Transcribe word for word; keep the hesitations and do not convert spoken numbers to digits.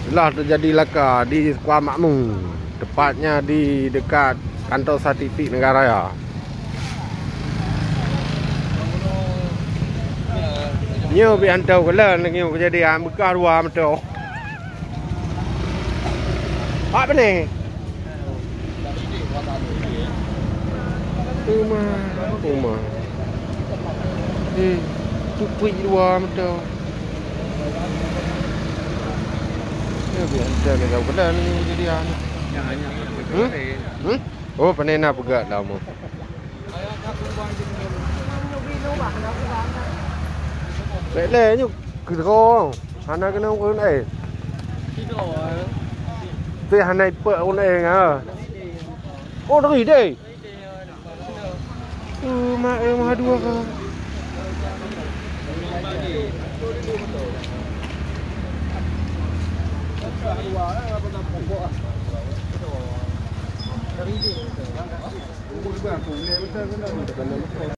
Telah terjadi laka di Sekolah Makmu, tepatnya di dekat kantor statistik negara raya. Nyoe bit hantom keulan nyoe kejadian beukah dua moto. Pak Bene. Uma, uma. Eh, tupui dua moto. Ya, biasa ke kau kena ni jadi anu. Hmm? Hmm? Oh, pandai nak peugah lama. Lek leh nyu keudroe. Hana keuneuk ureueng laén. Teuh hana ipeuet ureueng laén, ha. Oh, dari deh. Oh, mak, eh, mah dua ka.